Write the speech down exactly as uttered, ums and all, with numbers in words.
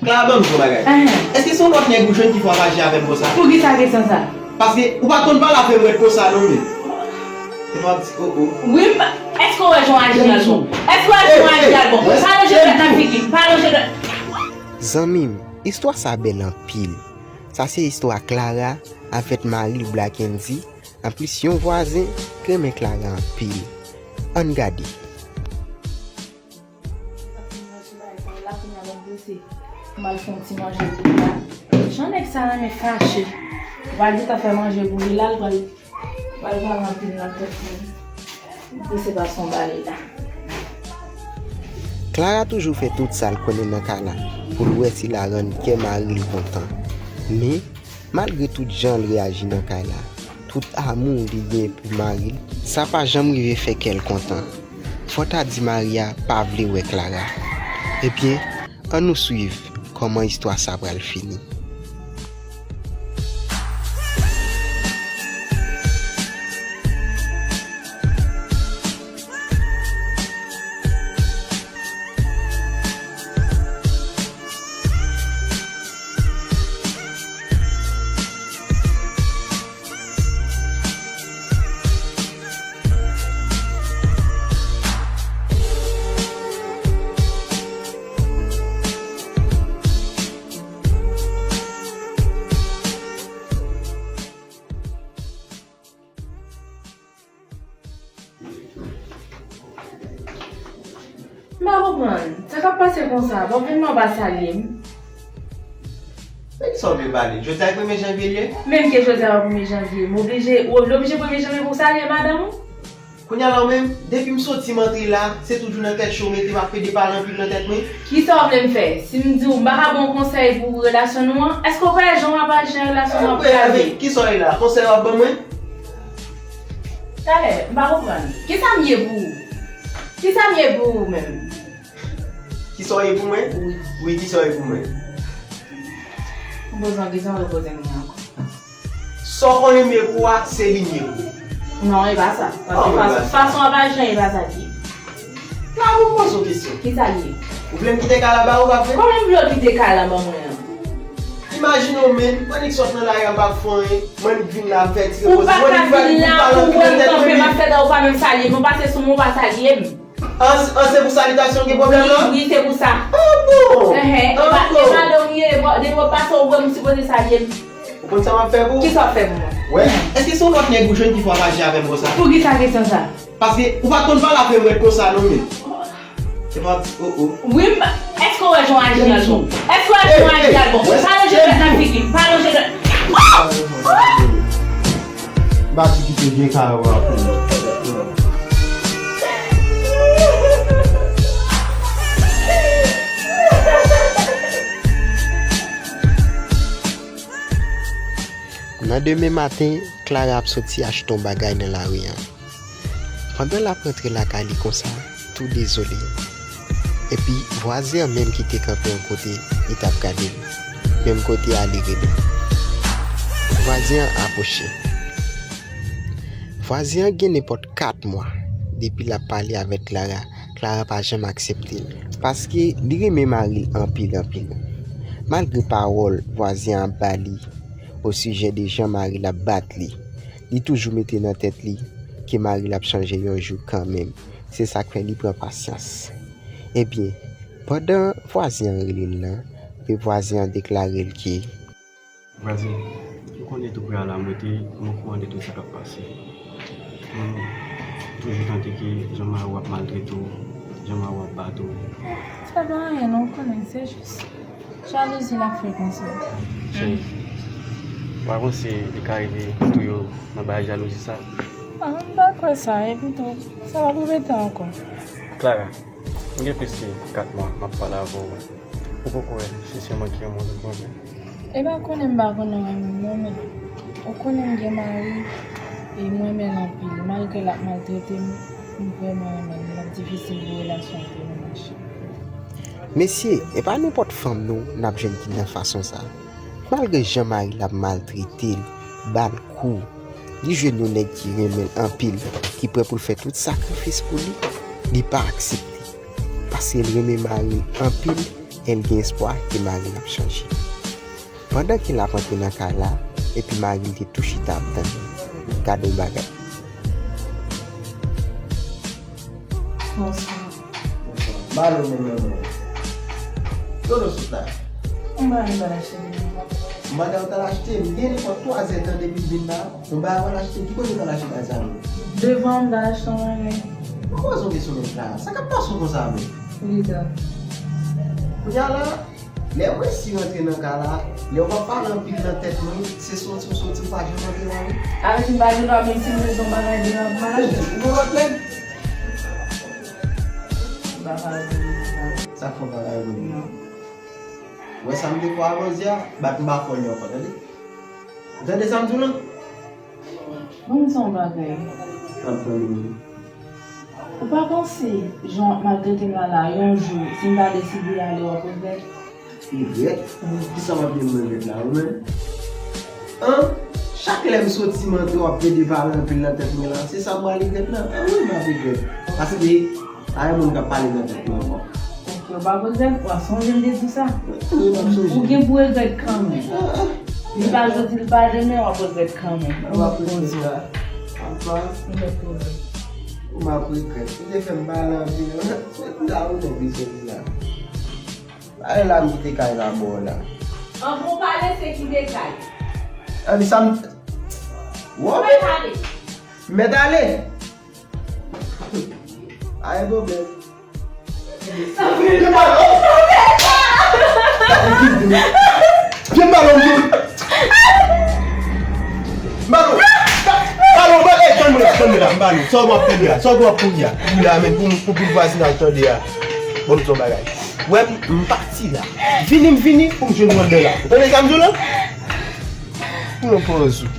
Clara, ban m di w yon bagay. Ahan. Èske se yon lòt nèg ou jwenn ki fè w ap aji avè m konsa? Poukisa kesyon sa? Paske ou pa t konn pale avè m rèd konsa non, men. Se pa ti, oh, oh. Wi, m pa, èske w wè jan w aji a l bon? Èske w wè jan w aji a l bon? Pa lonje dwèt nan figi m, pa lonje dwèt. Zanmi m, istwa sa bèl anpil. Sa se istwa Clara avèk mari l Black Andy. Anplis, yon vwazen k renmen Clara anpil. Ann gade. M al fè yon ti manje pou li la. Jan nèg sa renmen fache. Ou pral gentan fè manje pou li la, l pral, pral pale anpil nan tèt mwen. Li se pa son bagay la. Clara toujou fè tout sa l konnen nan kay la pou l wè si l a rann kè mari l kontan. Men, malgre tout jan l reyaji nan kay la, tout amou li gen pou mari l, sa pa janm rive fè kè l kontan. Fò ta di mari a pa vle wè Clara. Ebyen, ann nou swiv kòman istwa sa pral fini. M pa konprann. Sa k ap pase konsa? Bon, vin non pa salye m. Men kisa w vle pale? Jodi a premye janvye l ye? Menm ke jodi a premye janvye, m oblije, ou oblije premye janvye pou w salye madanm ou? Kounye a la w menm, depi m soti m antre la, se toujou nan tèt cho w mete m ap pede pale anpil nan tèt mwen. Kisa w vle m fè? Si m di w m pa ka ba w konsèy pou relasyon nou an, èske w pa wè jan w ap aji nan relasyon nou an? Kisa w ye la? Konsèy w ap ban mwen? Talè, m pa konprann. Kisa m ye pou ou? Kisa m ye pou ou menm? Kisa w ye pou mwen? Wi. Wi, kisa w ye pou mwen? M poze w kesyon, w repoze m li ankò. Sa w konnen m ye pou ou a, se li m ye pou ou. Non, e pa sa. Paske fason w ap aji an, e pa sa l ye. La, pou m poze w kesyon. Kisa l ye? Ou vle m kite kay la ba ou, pa vre? Kòman m vle w kite kay la ban mwen an? Imajine w menm, m annik sot nan lari a, m pa fè anyen, m annik vin la, m fè ti repoze. Ou pa ka vin la pou wè m kanpe, m ap fè dan, ou pa menm salye m, ou pase sou mwen, ou pa salye m. An, an, se pou salitasyon gen pwoblèm la? Wi, wi, se pou sa. Ah bon? Enhen, e pa, e pa lè w ye, depi w ap pase, ou wè m sipoze salye m. Ou konn sa m ap fè pou ou? Kisa w ap fè pou mwen? Wè, èske se yon lòt nèg ou jwenn ki fè w ap aji avè m konsa? Poukisa kesyon sa? Paske ou pa t konn pale avè m rèd konsa non, men. Se pa ti, oh, oh. Wi, m, èske w wè jan w aji a l bon? Èske w wè jan w aji a l bon? Pa lonje dwèt nan figi m, pa lonje dwèt. M pa di kite vye kay ou a pou mwen. Nan demen maten, Clara ap soti achte yon bagay nan lari an. Pandan l ap rantre lakay li konsa, tou dezole. Epi, vwazen an menm ki te kanpe yon kote, li t ap gade l. Menm kote a li rele. Vwazen an apwoche. Vwazen an gen nenpòt kat mwa depi l ap pale avèk Clara. Clara pa janm aksepte l, paske li renmen mari l anpil, anpil. Malgre pawòl vwazen an ap ba li osijè de jan mari l ap bat li, li toujou mete nan tèt li ke mari l ap chanje yon jou kanmenm. Se sa k fè li pran pasyans. Ebyen, pandan vwazen an rele l lan, epi vwazen an deklare l ke, vwazen, ou konnen tou prè a la m rete, m okouran de tout sa k ap pase. M toujou tande ke jan mari w ap maltrete w, jan mari w ap bat ou. Se pa anyen non, ou konnen, se jis jalouzi l ap fè konsa. Cheri, ou pa panse li ka rive touye w nan bagay jalouzi sa? Ah, m pa kwè sa, epi tou, sa p ap repete ankò. Clara, m gen plis ke kat mwa m ap pale avè w. Ou poko wè si se mwen ki renmen w tout bon vre? E pa konnen m pa konnen w renmen m non, men ou konnen m gen mari e m renmen l anpil. Malgre l ap maltrete m, m vrèman renmen l. L ap difisil pou relasyon an pou nou mache. Mesye, e pa nenpòt fanm non n ap jwenn ki nan fason sa. Malgre jan mari l ap maltrete l, ba l kou, li jwenn yon nèg ki renmen l anpil, ki prè pou l fè tout sakrifis pou li, li pa aksepte. Paske l renmen mari l anpil, L gen espwa ke mari l ap chanje. Pandan ke l ap antre nan kay la, epi mari l te tou chita ap tann li. Gade yon bagay. Bonswa. Bonswa. Ba nou menm nan mwen. Kote w sot la? Mwen ba nou ba l achte devan. M pa ta w t al achte, m gen nenpòt twa zè tan depi m vin la. Yon bagay w al achte, ki kote w t al achte bagay sa yo? Devan m t al achte yon bagay. Mwen poze w kesyon nèt la, sa k ap pase w konsa menm? Lida. Kounye a la, lè mwen si rantre nan kay la, lè w ap pale anpil nan tèt mwen, se soti w soti, w pa janm antre la non. Avèk m pa gen dwa menm si m bezwen yon bagay devan m al achte. Ou gen lòt nèg? M pa pale de sa. Sa k fè w pa pale de li? Non. Ou wè sa m te fè w avan yè a, bat m pa fè w li ankò, tande? Ou tande sa m di w lan? Ban m di w yon bagay. M ap tande w wi. Ou pa panse jan w ap maltrete m la la, yon jou, si m ta deside ale, w ap regrèt? Regrèt? Kisa w ap di m regrèt la, ou menm? An? Chak lè m soti m antre, w ap plede pale anpil nan tèt mwen la. Se sa m pral regrèt la? An wi, m ap regrèt. Paske pa gen moun k ap pale nan tèt mwen ankò. Ok, w pa regrèt, w a sonje m te di w sa. Wi, m ap sonje. Ou gen pou regrèt kanmenm. Li pa jodi, li pa demen, w ap regrèt kanmenm. M ap regrèt la. Apa? M mèt pwoblèm. M ap regrèt. Ou te fè m pale anpil. M ta ou te bezwen la. Pale la, m kite kay la bò w la. An bon pale, se kite kay. Epi sa m. Wòp! Mèt ale. Mèt ale. Ay, pwoblèm. Vye balon! Vye balon! Balon! Balon! Balon! Ey, tann mwen la, tann mwen la, m balon. Sa w ap tande a? Sa w ap kouri a? Kouri a, men pou, pou, pou vwazinaj tande a. Bon, m di w yon bagay. Wè, m, m pati la. Vini, m vini, pou m jwenn ou anndan la. Ou tande sa m di w la? Pou yon pòz ou.